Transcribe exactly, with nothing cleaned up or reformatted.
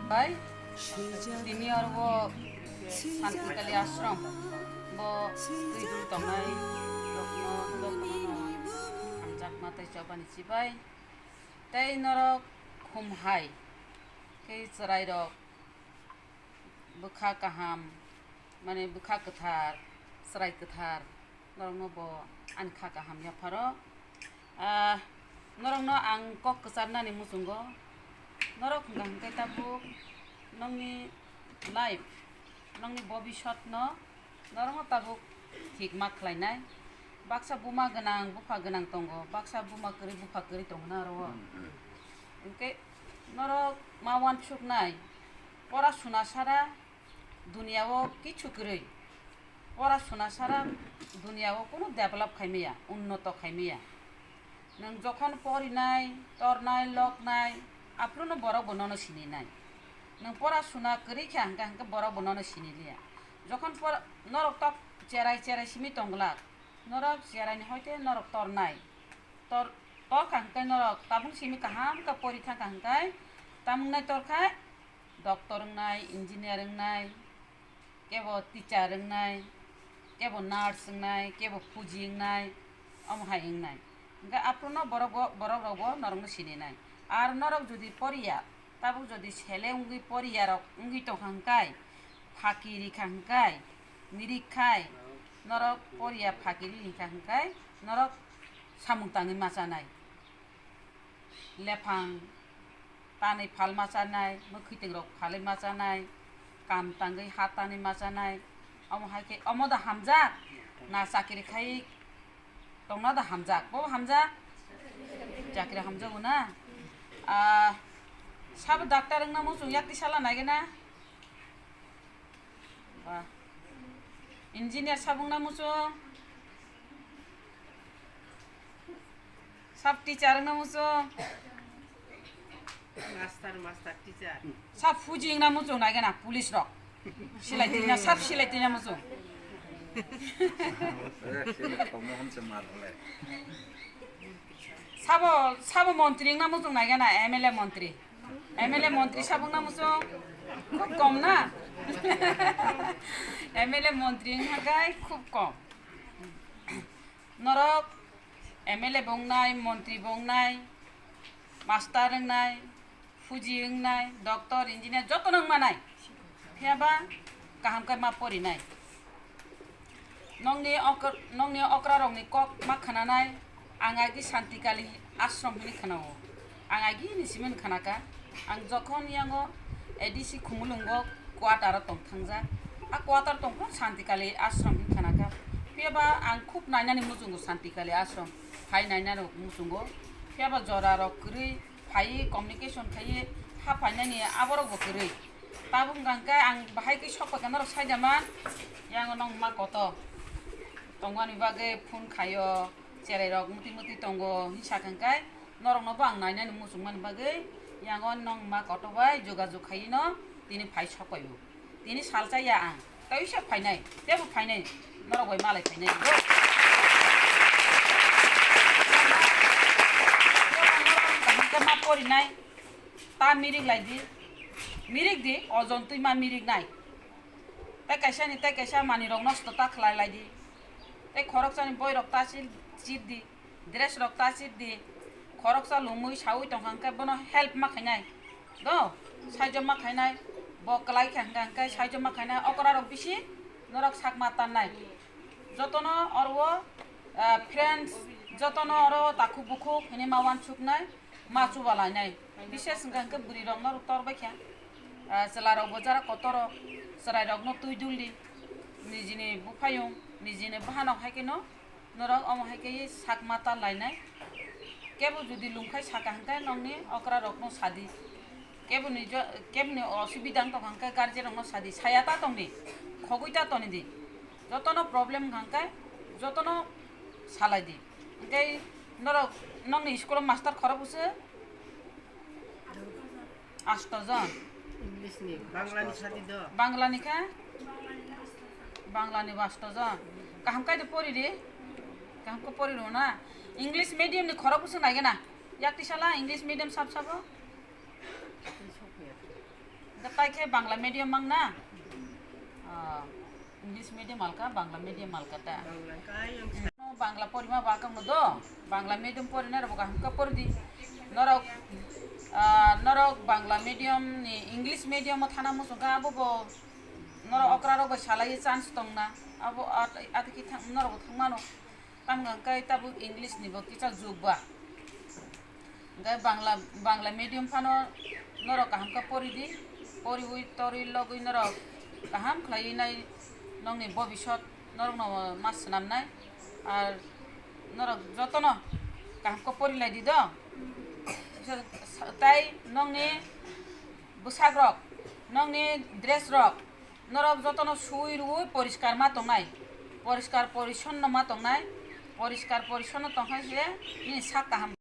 Bai, tini oro bo Santikali ashram bo twi dul tongnai rokno dophano hamjakma tei chobani chibai. Tei norok khum hai khe chwrairok bwkha kaham, mane bwkha kwthar, chwrai kwthar, norokno bo ani kha kaham yapharo. Ah, norokno ang kok kwcharnani muchungo, norok hwnkha hwnkhe tabuk nokni life, nokni bobisotno norokno tabuk thik ma khlainai. Baksa buma gwnang, bupha gwnang tongo, baksa buma kwrwi, bupha kwrwi tongo na oro. Hwnkhe norok ma uansuknai, pora suna sara duniya o kichu kwrwi. Pora suna sara duniya o kunu develop khai maya, unnoto khai maya. Nwng jokhon porinai, tornai, loknai, aphuru no borok bo nono sininai. Nwng pora suna kwrwi kha hwnkhe, hwnkhe borok bo nono siniliya. Jokhon pora, norok tok cherai cherai simi tongglak, norok cherai ni hoite norok tornai. Tor, torkha hwnkhe norok tabung simi kaham khe pori thangkha hwnkhe, tamung nai torkha, doctor wngnai, engineer wngnai, kebo teacher wngnai, kebo nurse wngnai, kebo fuji wngnai, omo hai wngnai. Hwnkhe aphuru no borok bo, borok rok bo norok no sininai. Ar norok jodi poriya, tabuk jodi sele wngwi poriya rok wngwi tongkha hwnkhe, phaki rikha hwnkhe, mirik khai, norok poriya phaki ri rikha hwnkhe, norok samung tangwi ma chanai. Lephang tanwi phalma chanai, mwkhwtwng rok phalwi ma chanai, kam tangwi ha tanwi ma chanai, omo hai khe omo da hamjak, na chakri khai tongna da hamjak, bo hamjak, chakri hamjago na. Ah, sabo doctor wngna muchung yak tisala nai gana. Ba. Engineer sab wngna muchung. Sab teacher wngna muchung. Master, master, teacher. Sab fuji wngna muchung nai gana police rok. Silai twi na, sab silai twi na muchung. Sabo, sabo montri wngna muchung nai gana, M L A montri. M L A montri sabo wngna muchung khub kom na? M L A montri wngkha khai khub kom. Norok M L A bo wngnai, montri bo wngnai, master wngnai, fuji wngnai, doctor, engineer jotono wngmanai. Phiyaba kaham khe ma porinai. Nokni okra, nokni okrarokni kok ma khwnanai, ang agi Santikali ashram hwnwi khwnao. Ang agini simi hwn khwnakha. Ang jokhon yango A D C Khumulwngo quarter-o tong thangjak. A quarter tongphuru Santikali ashram hwn khwnakha. Phiyaba ang khub nainani muchungo Santikali ashram. Phai nainani muchungo. Phiyaba jorarok kwrwi phaiwi communication khaiwi ha phainani aborokbo kwrwi. Tabuk hwnkha hwnkhe ang bahai khe sok paikha norok saida man. Yango nong ma koto. Tongmani bagwi phone khaio, cherairok mwtwi mwtwi tongo hinwi sakha hwnkhe norokno bo ang nainani muchungmani bagwi yango nong ma koto bai jogajog khaiwi no tini phai sok paio. Tini salsa ya ang, tei uisa phainai, teibo phainai, norok bai malai phainai. Hwnkhe ma porinai, ta mirik lai di, mirik di, ojon twi ma mirik nai. Tei kaisa ni tei kaisa manwi rok nosto ta khlai lai di. Tei khoroksa ni boi rok ta chil, chir di. Dress rok ta chip di, khoroksa lumui saui tongkha hwnkhe bono help ma khainai, do, saijo ma khainai, bo kwlai kha hwnkha hwnkhe saijo ma khainai, okra rok bisi norok sak ma tannai. Jotono oro, ah, friends, jotono oro takhuk bukhuk hwnwi ma uansuknai, Ma chuba lainai. Bises hwnkha hwnkhe bwrwi rokno rw tor baikha. Ah, chwla rokbo jara kotor rok, chwrai rokno twi duldi. Nijini buphayung, nijini bahanok hai kheno norok omo hai khe sak ma ta lainai. Kebo jodi lungkhai saka hwnkhe nokni okra rokno sadi. Keboni jo-, keboni osubida wng tongkha hwnkhe guardian rokno sadi. Saya ta tongdi, khogwi ta tonidi. Jotono problem wngkha hwnkhe jotono salai di. Hwnkhe norok, nokni school o master khorok bwswk? Asto jon. English ni, Bangla ni sadi do. Bangla ni khe? Bangla ni bo asto jon. Kaham kai de pori di. Kaham khe pori rw na. English medium ni khorok bwswk nai gana. Yak tisala English medium sab sabo. Hwnkhe tai khe Bangla medium mang na? Ah, English medium alka, Bangla medium alka ta. Bangla kai ang sa- No Bangla porima ba kamo do. Bangla medium porinai rok bo kaham khe pori di. Norok, ah, norok Bangla medium ni English medium o thana muchung kha abo bo norok okra rok bai salai chance tong na. Abo at-, ati ki thang, norok bo thang mano. Tamo hwnkhe tabuk English ni bo kisa jug ba. Hwnkhe Bangla, Bangla medium phano norok kaham khe pori di, poriwi torwi logwi norok kaham khlaiwi nai nokni bobisot norokno ma swnamnai. Ar norok jotono kaham khe pori lai di do. Tei nokni bwsak rok, nokni dress rok, norok jotono sui rwui poriskar ma tongnai, poriskar porisonno ma tongnai, poriskar porisonno tongkha se nini sak kaham